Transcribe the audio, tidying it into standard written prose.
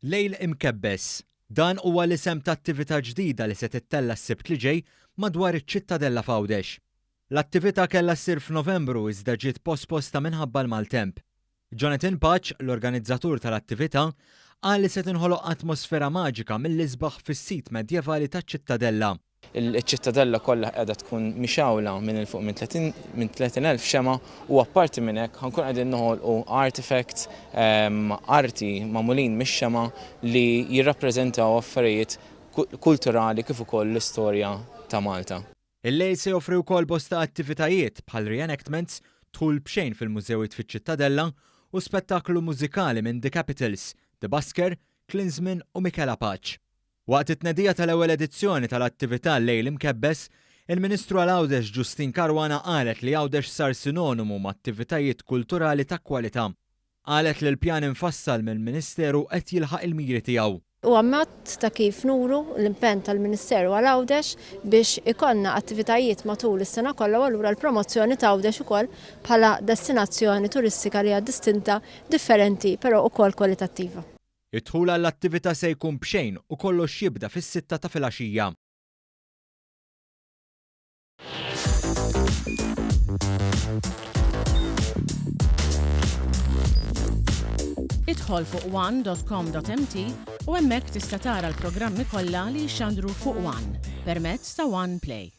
Lejl Imkebbes. Dan huwa l-isem ta' attività ġdida li se tittella' s-Sibt li ġej madwar iċ-Ċittadella f'Għawdex. L-attività kellha ssir f'Novembru iżda ġiet posposta minħabba l-maltemp. Jonathan Pace, l-organizzatur tal-attività, qal li se tinħoloq atmosfera maġika mill-isbaħ fis-sit medjevali taċ-Ċittadella. Iċ-Ċittadella kollha qiegħda tkun mixgħula minn 'il fuq minn 30 minn 30,000 xemgħa u apparti minn hekk ħa nkunu qegħdin noħolqu artifacts, arti magħmulin mix-xemgħa li jirrappreżentaw affarijiet kulturali kif ukoll l-istorja ta' Malta. Il-lejl se joffri wkoll bosta attivitajiet bħal re-enactments, dħul b'xejn fil-mużewiet fiċ-Ċittadella u spettaklu mużikali minn The Capitals, The Busker, Klinsmann u Michela Pace. Waqt it-tnedija tal-ewwel edizzjoni tal-attività Lejl Imkebbes, il-Ministru għal Għawdex Justyne Caruana qalet li Għawdex sar sinonimu ma' attivitajiet kulturali ta' kwalità. Qalet li l-pjan imfassal mill-Ministeru qed jilħaq il-miri tiegħu. Huwa mod ta' kif nuru l-impenn tal-Ministeru għal Għawdex biex ikollna attivitajiet matul is-sena kollha u allura l-promozzjoni ta' Għawdex ukoll bħala destinazzjoni turistika li hija distinta, differenti però ukoll kwalitattiva. Id-dħul għall-attività se jkun b'xejn u kollox jibda fis-sitta ta' filgħaxija. Idħol fuq one.com.mt u hemmhekk tista' tara l-programmi kollha li jixxandru fuq One permezz ta' One Play.